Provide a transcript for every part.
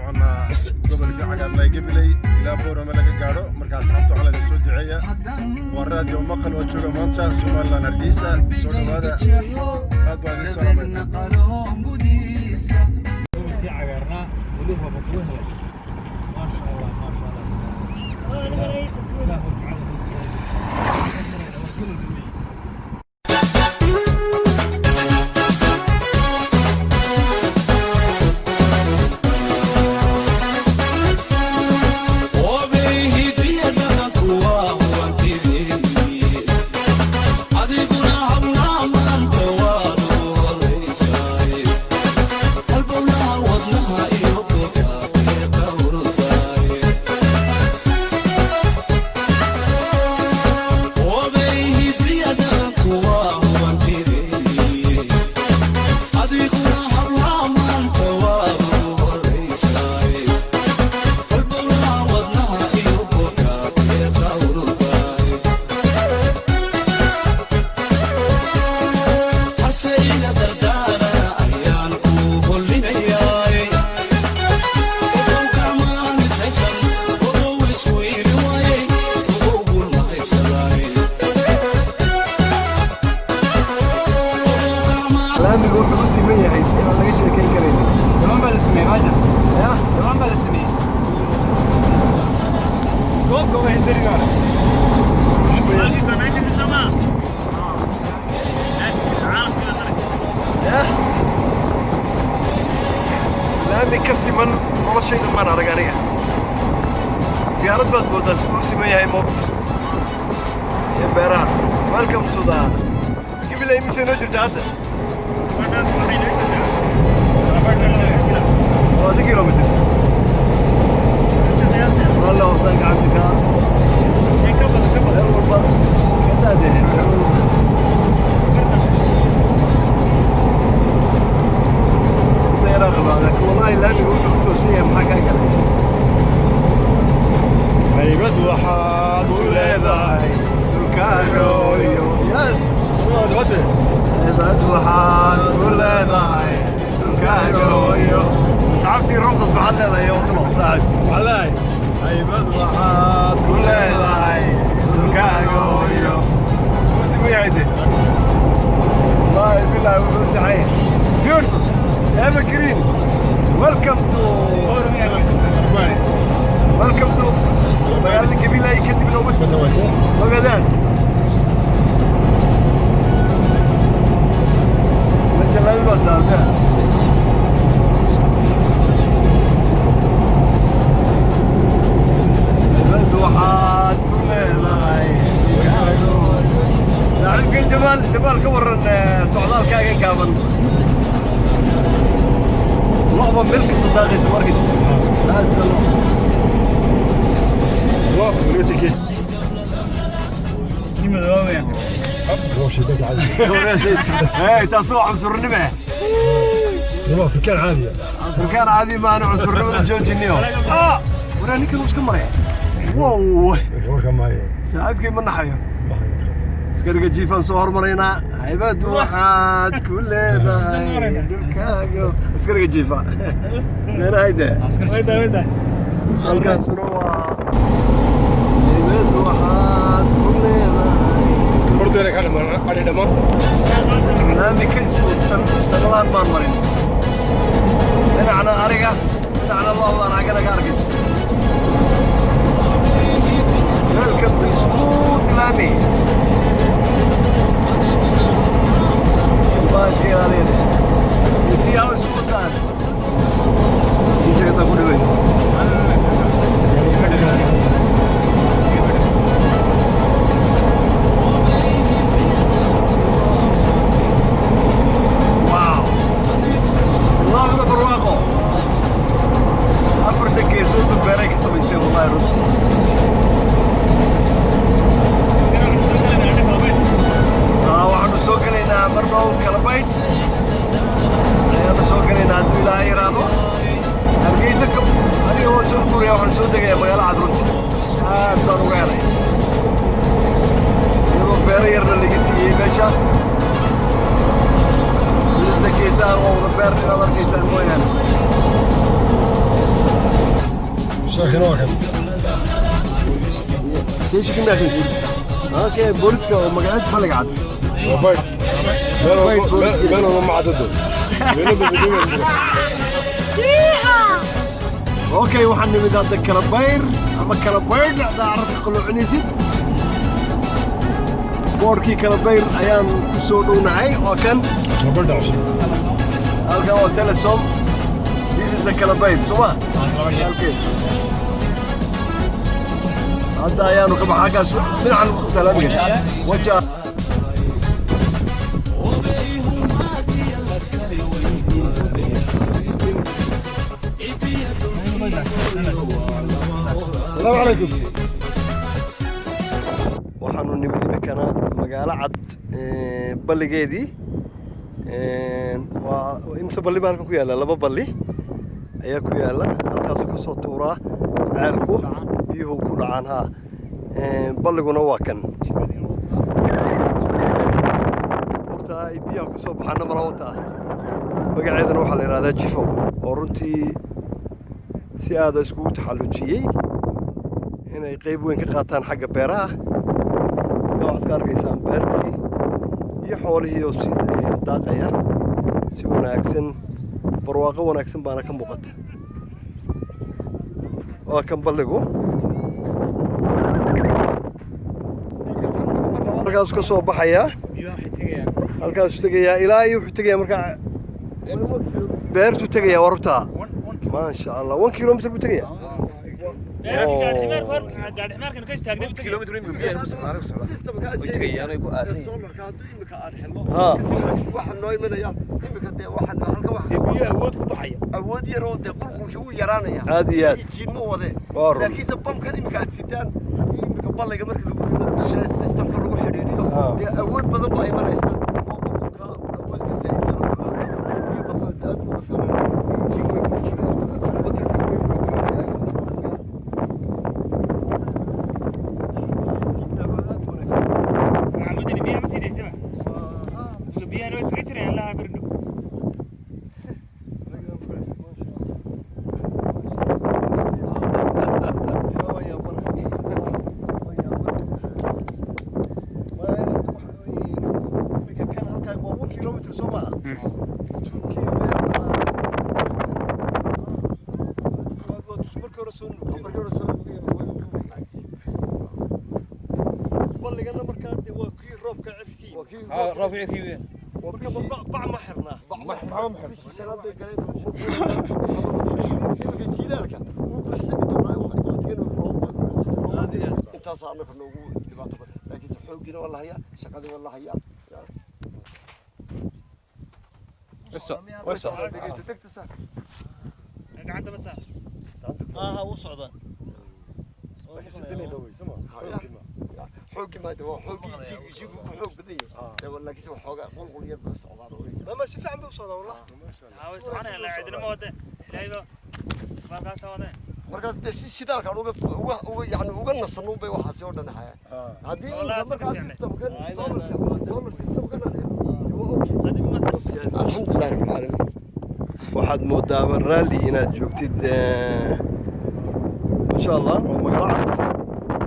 Soconnaa gobolkii cagaarnaa, Gabiley, ilaa Boorama laga gaadho. Marka asxaabta waxaa lana soo duceeya. Waa Raadiyo Maqal oo jooga maanta Somaliland, Hargeysa. Soo dhowaada, aad baan idin salaamayna. Gobolkii cagaarnaa weli rooba kugu helay. Maasha Allah, maasha Allah. Ilaahu ducada noo siiyay. Waa gobolka weyn. Adiguna hablaha maanta waad ugu horaysaay, halbowlaha wadnaha iyo boga qawrdaay. Hidiya dhaqanku waa hubantideeni, adiguna hablaha maanta waad ugu horaysaay, halbowlaha wadnaha iyo boga qawrdaay. Hase iga dardaarana ayaan ku hollinayaay, ogow gacmaanisaysan, ogow isku iili waayey, ogow guul ma haybsadaay. Laamigu wuxuu u siman yahay si aan laga sheekayn karaynin. Dhawaan baa la sameeyey baashan. Ya. Dhawaan baa la sameeyey. Goob goob ahayd beriga hore. Ya, laami ka siman noloshayda maan arag aniga. Diyaarad baad moodaa siduu u siman yahay moogta iyo beeraha. Welcome to the Gibiley. Mise noo jirta hadda? 20 kilomitr. Walla wadaan gacanta ka meel walba ka daadee, meel walba. Inta yaraa qabaa, laakiin wallahi laamigu wuxuu u toosan yahay. Maxaa kaa galay? Haybad waxaad u leedahay dhulkaagoyo. Yes. Wade. Haybad waxaad u leedahay dhulkaagoyo. Asxaabtii runtas waxaad leedahay Oslo, saaxib. Waxaa leeyahay haybad waxaad ku leedahay dhulkaagoyo. Isku siman yahay de. Wallahi billahi wuxuu u tahay beautiful evergreen. Welcome to magaalada Gabiley, kadibna uga Magadaan. Meesha laami baa saarnaa. Haybad waxaad ku leedahay. Saaxiibkay Jamaal, Jamaal, ka warran socdaalkaaga gaaban? Lo'ba meel kasta daaqaysa markays. Lo. Lo weliba tegeys. Kii madooba weeyaan. Hey, taas waa cunsurnime. Waa Afrikaan caadiya. Afrikaan caadi maana, cunsurnimada joojiniyo. Ah, waraa ninkan uu iska maraya. Wow. Warka maayo. Saaxiibkay ma naxayo. Askariga jiifaan soo hormaraynaa. Haybad waxaad ku leedahay dhulkaaga. Askariga jiifa meerahayde. Wayda, wayda. Halkaasuna waa haybad waxaad ku leedahay. Horteena ka dhamaan adhi dhamaan. Laami ka isbuursan sanadaan baan marin. Dhinacna ariga, dhinacna lo'daan cagana ka arkays. Welcome to smooth laami. Baa iska ilaaliyade. You see how smooth that? Ii sheeg haddaan ku dhawey. Wow. Lo'da barwaaqo. Afartan geesood buu beeray ka samaysteen, wallahi runtii. Waxaanu soo gelaynaa mar dhow Kalabaydh ayaanu soo gelaynaa, hadduu Ilaahay yaraado. Hargeysa ka aniga waan soo guuraya, waxaan soo degayaa magaalo cad. Runtii aad baan uga helay, iyadoo beero yarna laga siiyey meesha. Lisa geesahan waa wada beer, inaad arkaysaan mooyaane. Solarkina waa kan. Station ka. Okay, booliska oo magaalada Balliga Cad. Waa baydh. Meel walba, meel walba ma cadado. Meelo badan baa jira. Okay, waxaan nimid hadda Kalabayr ama Kalabaydh, haddaa carabka qaloocinaysid. Boorkii Kalabayr ayaan ku soo dhownahay, waa kan. Waa baydh cusub. Halkan waa Telesom. This is the Kalabayr, soo ma? Okay, hadda ayaanu ka baxa halkaas dhinacan ku talaamiga waja. Obey humaadiya la kari way. Cidiya dhulkiyo waa lama huraan. Salaamu calaykum. Waxaanu nimid iminkana Magaalo Cad balligeedii. Waa imse balli baa halkan ku yaalla? Laba balli ayaa ku yaalla. Halkaasuu ka soo tuuraa ceelku, biyuhu ku dhacaan. Haa, balliguna waa kan. Buurta ay biyaha ku soo baxaana mala wataa, magaceedana waxaa la yidhahdaa Jifo, oo runtii si aada iskugu taxallujiyey inay qayb weyn ka qaataan xagga beeraha. Waxaad ka arkaysaan beertii iyo xoolihii oo si daaqaya si wanaagsan. Barwaaqo wanaagsan baana ka muuqata. Waa kan balligu, markaasuu ka soo baxayaa, halkaasuu tegayaa, ilaa iyo wuxuu tegayaa markaa beertuu tegayaa. Waa rubtaa, maasha Allah, 1 kilometer buu tegayaa. Gaadhiximaarkan ka istaagnay. Solarka hadduu imika aan helno, Ha. waxaa noo imanaya imika dee waxaan halka wax biyo awood ku baxaya. Awood yar oo dee qulqulkii wuu yaraanaya. Aad iyo aad. Ijiin ma wadee. Waa run. Laakiinse bamkan imika aad sitaan, haddii imika ballayga marka lagu rido, dee systemka lagu xidhiidhiyo, dee awood badan baa imanaysa oo qulqulka awood ka saa'idsan oo timaada oo biyo badan aad uga filan jin weyn buu jiraa, batanka weyn buu doonayaa. Maxamudani biyaha ma siidaysaba? So biyahana way iskaga jireen ilaa berdhow. Markii hore soo nuugay, way nuugay. Balligana markaa dee waa kii roobka cirkii. Waa kii. Haa, roobka cirkii weyn. Marka bac ma xirnaa? Bishii shanaad bay galeen. Imika jiilaalka wuu buuxsami doonaa waqtigan roob. Aad iyo aad. Intaasaa annaka noogu dhibaato badan, laakiinse xooggiina waa la hayaa, shaqadii waa la hayaa. Way socdaa. Dhegeyso, dhegta saar. Gacanta ma saar. Maaha, u socdaan. Xooggii maanta waa xooggii jiigu ku xoog badan yahay, laakiinse waxoogaa qulqul yar bay u socdaan oo Ma si fiican bay u socdaan wallah. Haa, way soconayaan. Laa cidina ma wade. Ilaahay baa baalkaasa wadeen. Markaas dee si shidaalkaan uga yani uga nasano bay waxaasi oo dhan hayaan haddii Wallahi imika markaa fiicnay. systemkan solarka, solar systemkan aan helno, dee waa okay. Adigu ma Alxamdulilah rabbil caalamiin. Waxaad moodaaba raalli inaad joogtid. Masha Allah, waa magaalo Cad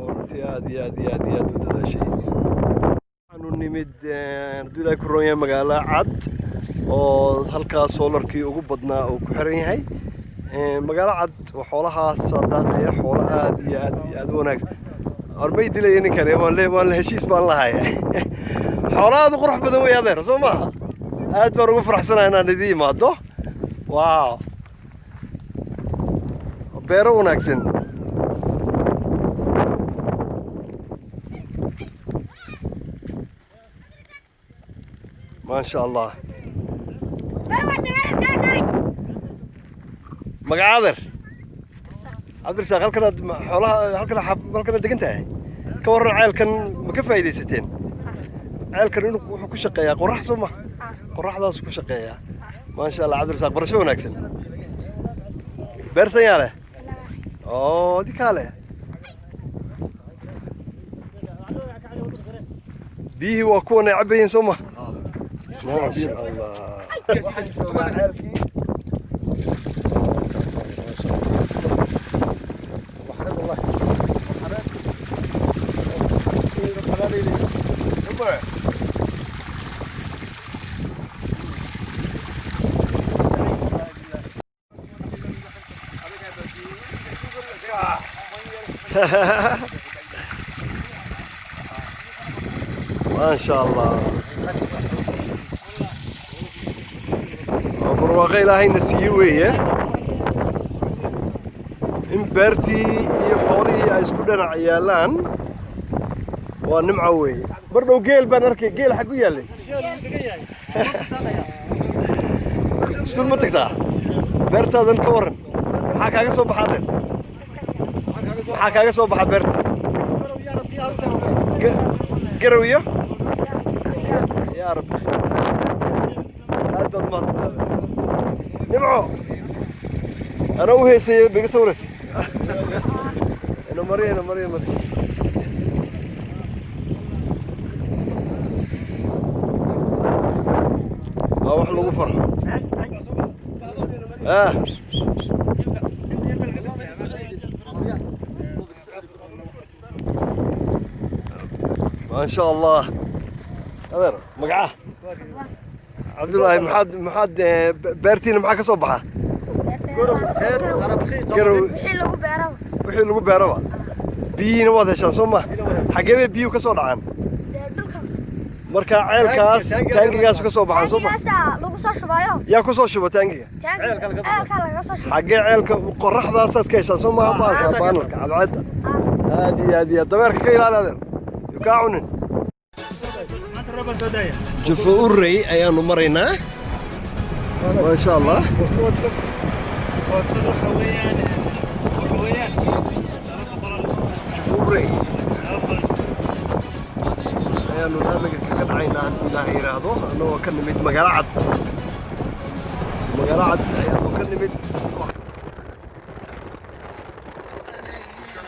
oo runtii aad iyo aad iyo aad iyo aad u dadaashay. Waxaanu nimid, hadduu Ilaahay ku roon yahay, magaalo Cad oo halkaas soolarkii ugu badnaa uu ku xiran yahay. Magaalo Cad oo xoolahaas daaqaya, xoolo aad iyo aad iyo aad u wanaagsan. Hormay dilaya ninkani, waan le heshiis baan lahay. Xoolo aad u qurux badan wey adeer, soo maaha? Aad baan ugu faraxsanahay inaan idiin imaado. Wow, beero wanaagsan. Maasha Allah. Magaca adeer? Cabdirasaaq. Halkanaad xoolaha halkan halkanaad degan tahay. Ka warran ceelkan, ma ka faa'iidaysateen? Ceelkan inuu wuxuu ku shaqeeyaa qorax, soo ma? Qoraxdaasuu ku shaqeeyaa. Maasha Allah, Cabdirasaaq, barasho wanaagsan. Beertan yaa leh? Oo adikaa leh? Biyihii waa kuwan ay cabayeen, soo ma? Maasha Allah. Waxaan joogaa ceelkii. Maasha Allah, waa barwaaqo Ilaahayna siiye weeye in beertii iyo xoolihii ay isku dhinac yaallaan. Waa nimco weeye. Mar dhow geel baan arkay. Geel xag u yaallay. Iskuul ma tagtaa? Beertaadan ka warran, maxaa kaaga soo baxaa adeer? Maxaa kaaga soo baxa beerta? Garow iyo yaa Rabbi. Aad baad mahadsantahay. Nimco anaa u heesaya biga sawirays. Ina mariya, ina mariya, mariya. Waa wax lagu farxo. Ah, ما شاء الله. Adeer, magaca? Cabdullaahi. Maxaad beertiina maxaa ka soo baxa? Garow. Wixii lagu beeraba. Wixii lagu beeraba. Biyihiina waad heshaan, soo ma? Xaggee bay biyuhu ka soo dhacaan? Dee dhulka. Marka ceelkaas, taangigaas ka soo baxaan, soo ma? Taangigaasaa lagu soo shubayo. Yaa ku soo shuba taangiga? Taangiga ceelkaa laga soo shuba. Xaggee ceelka? Qoraxdaasaad ka heshaan, soo maha? Baalka baanalka cadceedda. Aad iyo aad iyo aad. Dameerka ka ilaali, adeer, yuu kaa cunin. Maanta roob baa soo daaya. Jufo Urey ayaanu maraynaa, maasha Allah. Koostada waxa weeyaan 200. Jufo Urey 200. Ayaanu laamiga kaga dhacaynaa, haddii Ilaahay yidhaahdo, annagoo ka nimid Magaalo Cad. Magaalo Cad ayaanu ka nimid.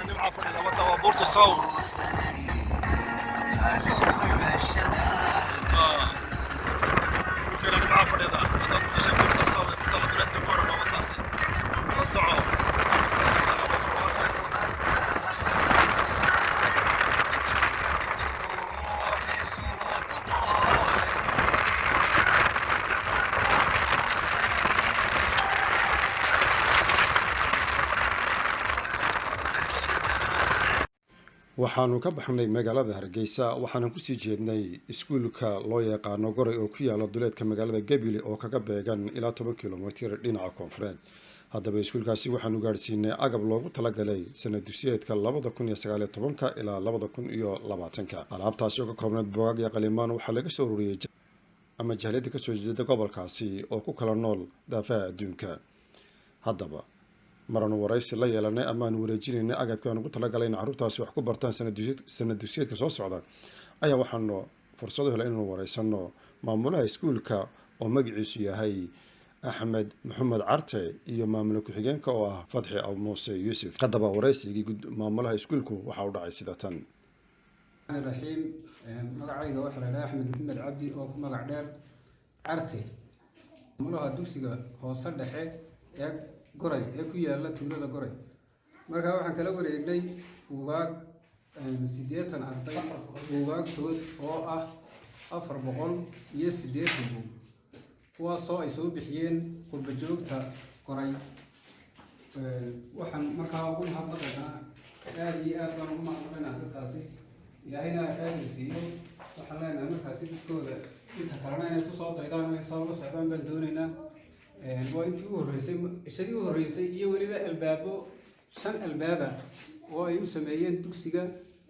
Nimca fadhida wata waa Buurta Sow. Dhulkeena nimca fadhida. Haddaad maqashay Buurta Sow ee ku taala duleedka Boorama, wataasi la soco. Waxaanu ka baxnay magaalada Hargeysa, waxaana kusii jeednay iskuulka loo yaqaano Goray oo ku yaala duleedka magaalada Gebile oo kaga beegan ilaa 10 kilomitir dhinaca koonfureed. Haddaba iskuulkaasi waxaanu gaadhsiinay agab loogu talagalay sanad dugsiyeedka 2019-ka ilaa 2020-ka. Alaabtaasi oo ka koobnayd buugaag iyo qalimaan waxaa laga soo ururiyey ama jahliyadda kasoo jeeda gobolkaasi oo ku kala nool daafaha adduunka. Haddaba maranu waraysi la yeelanay amaanu wareejinaynay agabkii aan ugu talagalay in carruurtaasi wax ku bartaan sanad dugsiyeedka soo socda ayaa waxaanu fursad u helay inaanu wareysano maamulaha iskuulka oo magaciisu yahay Axmed Maxamed Carte iyo maamule ku-xigeenka oo ah Fadxi Aw Muuse Yuusuf. Haddaba waraysigii maamulaha iskuulku waxaa u dhacay sida tan. Raxiim. Magacayga waxaa la idhaha Axmed Maxamed Cabdi oo ku magac dheer Carte, maamulaha dugsiga hoose dhexe ee Goray ee ku yaala tuulada Goray. Markaa waxaan kala wareegnay buugaag 80 arday buugaagtood oo ah 480 buug, kuwaasoo ay soo bixiyeen qurba joogta Goray. Waxaan markaa ugu mahadnaqaynaa, aada iyo aad baan ugu mahadnaqaynaa dadkaasi, Ilaahayna kaajir siiyo. Waxaan leenahay markaasi dadkooda inta kalena inay kusoo daydaan oo soo la socdaan baan doonaynaa. Waa intii u horreysay, cishadii u horreysay, iyo weliba albaabo, shan albaaba oo ay u sameeyeen dugsiga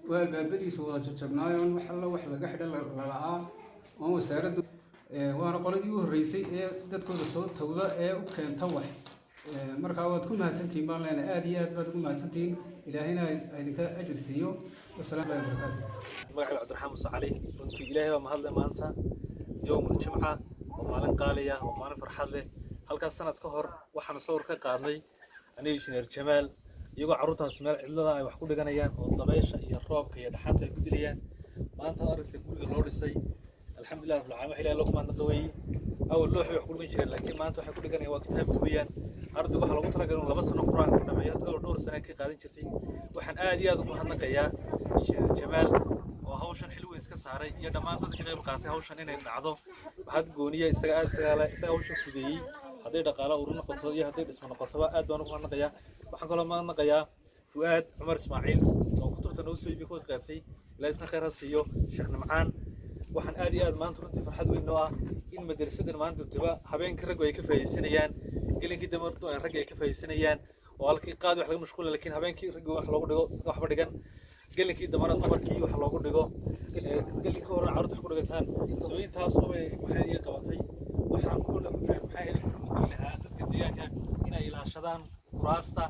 oo albaabadiisa wada jajabnaayoon wax alla wax laga xidha lala'aa oon wasaaraddu. Waana qoladii u horreysay ee dadkooda soo tawda ee u keenta wax. Markaa waad ku mahadsantihiin baan leenahay, aada iyo aad baad ugu mahadsantihiin. Ilaahayna idinka ajir siiyo. Wasalaam allahi wabarakaatu. Magacayga Cabdiraxmaan Muuse Cali. Runtii Ilaahay baa mahadle. Maanta yowmul jimca waa maalin qaali ah, waa maalin farxad leh. Halkaas sanad ka hor waxaanu sawir ka qaadnay aniga, Injineer Jamaal, iyagoo carruurtaas meel cidlada ay wax ku dhiganayaan oo dabaysha iyo roobka iyo dhaxanta ay ku dilayaan. Maanta arrinta guriga loo dhisay, alxamdulilah rabbil caalamiin, wax Ilaahay loo kumaadnaqa weeye. Awal loox bay wax ku dhigan jireen, laakiin maanta waxay ku dhiganayaan waa kitaabka weeyaan. Ardaygu waxaa loogu talagalay inuu 2 sano Qur-aanka ku dhameeyo, hadda dhowr sano ka qaadan jirtay. Waxaan aad iyo aad ugu mahadnaqayaa Injineer Jamaal oo hawshan xil weyn iska saaray iyo dhammaan dadka ka qayb qaatay hawshan inay dhacdo. Mahad gooniya isaga aad isaga leh, isaga hawshan fudeeyey, hadday dhaqaala urur noqoto iyo hadday dhismo noqotoba. Aad baan ugu mahadnaqayaa. Waxaan kaloo mahadnaqayaa Fu'aad Cumar Ismaaciil oo kutubta noo soo iibi ka wad qaybtay, ilaa isna khayr ha siiyo. Sheekh Nimcaan, waxaan aad iyo aad maanta runtii farxad weyn noo ah in madrasadan maanta tuba habeenkii raggu ay ka faa'iidaysanayaan, gelinkii dambe ragga ay ka faa'iidaysanayaan, oo halkii qaadi wax laga mashquula, laakiin habeenkii ragga wax loogu dhigo, dadka waxba dhigan, gelinkii dambena dumarkii wax loogu dhigo, gelinkii horena carruurta wax ku dhigataan. Tuba intaas oo bay maxay ii qabatay. Waxaan ku maxay ahayd ku diri lahaa dadka deegaanka inay ilaashadaan kuraasta.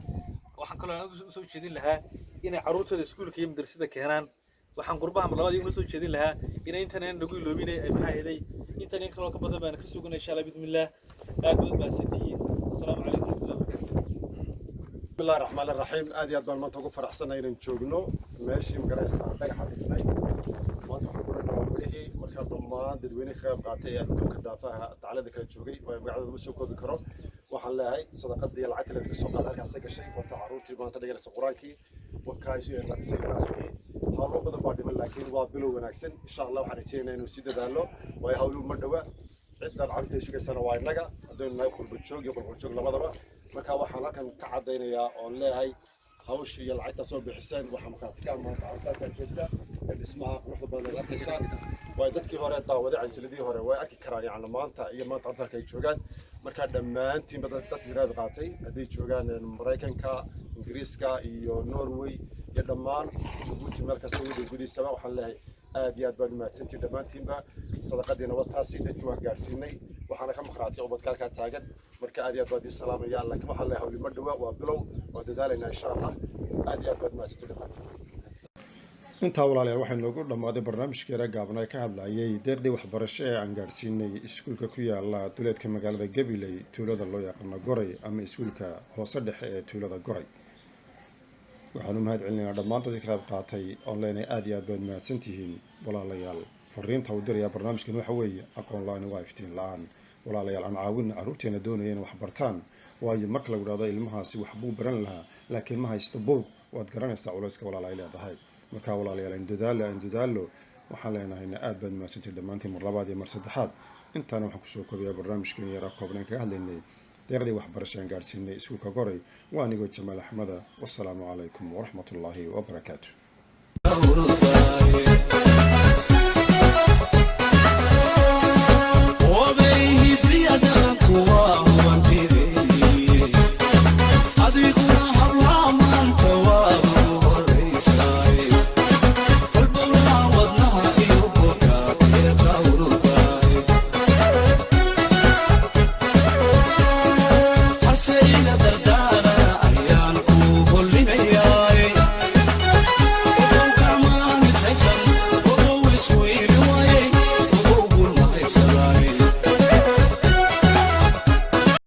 Waxaan kaloo aan u soo jeedin lahaa inay carruurtooda iskuulka iyo madrasada keenaan. Waxaan qurbaha mar labaad igula soo jeedin lahaa inay intan aan nagu iloobinay ay maxaa ahaday intan in kaloo ka badan baan ka sugnay, insha Allah bismillah. Aad baad mahadsantihiin. Wasalaamu calaykum waraxmatullahi wabarakaatu. بسم الله الرحمن الرحيم. Aad iyo aad baan maanta ugu faraxsanahay inaan joogno meeshii magaraysa dhagaxa dhignay. Maanta waxaan ku dhahnaa waa midhihii. Markaa dhammaan dadweyne ka qayb qaatay ee adduunka daafaha dacalada kala joogay oo magacdooda ma soo koobi karo, waxaan leeyahay sadaqadii lacagta laydinka soo qaaday halkaasay gashay. Wata carruurtii maanta dhiganaysa qur-aankii la dhisay ganacsigii. Hawlo badan baa dhiman, laakiin waa bilow wanaagsan. Insha Allah waxaan rajaynaynaa inuu sii dadaalo, waayo hawluhu ma dhowa. Ciddan carruurta ay sugaysana waa innaga, haddaynu nahay qurba joog iyo qurqurjoog labadaba. Marka waxaan halkan ka caddaynayaa oon leeyahay hawshii iyo lacagta soo bixiseen waxaa markhaati ka maanta carruurta halkan joogta ee dhismaha quruxda badan aad arkaysaan. Waayo dadkii hore daawaday canjiladii hore way arki karaan, yacni maanta iyo maanta carruurta halka ay joogaan. Marka dhammaantiinba dadkii qayb qaatay, hadday joogaan Maraykanka, Ingiriiska iyo Norway iyo dhammaan Jabuuti, meel kasta waddan gudihiisaba, waxaan leeyahay aad iyo aad baad umahadsantihin dhammaantiinba. Sadaqadiina wataasi dadkii waan gaadhsiinay, waxaana ka maqraatay ubadka halkaa taagan. Marka aad iyo aad baad ii salaamaya, laakiin waxaan leeyahay hawli ma dhowa, waa bilow, waan dadaalaynaa insha Allah. Aad iyo aad baad umahadsantihin dhammaantiin. Intaa walaalayaal waxaa inoogu dhammaaday barnaamijkii yara gaabna ee ka hadlayay deeqdii waxbarasho ee aan gaadhsiinay iskuulka ku yaala duleedka magaalada Gabiley, tuulada loo yaqaano Goray, ama iskuulka hoose dhexe ee tuulada Goray. Waxaan u mahad celinaynaa dhammaan dadkii ka qayb qaatay oon leenahay aad iyo aad baad mahadsantihiin walaalayaal. Fariinta uu dirayaa barnaamijkan waxa weeye: aqoon la-aan waa iftiin la-aan. Walaalayaal, aan caawina carruurteena doonaya inay wax bartaan, waayo marka lagu dhahdo ilmahaasi wax buu baran lahaa laakiin ma haysto buug, waad garanaysaa culayska walaal ay leedahay. Marka walaalayaal, aynu dadaalo, aynu dadaalo. Waxaan leenahayna aad baad mahadsantihiin dhammaantiin mar labaad iyo mar saddexaad. Intaana waxaan kusoo koobayaa barnaamijkeen yaraa koobnayn kaga hadlaynay deeqdii waxbarasho aan gaadhsiinay iskuulka Goray. Waa anigoo Jamaal Axmeda. Wasalaamu calaykum waraxmatullaahi wabarakaatu.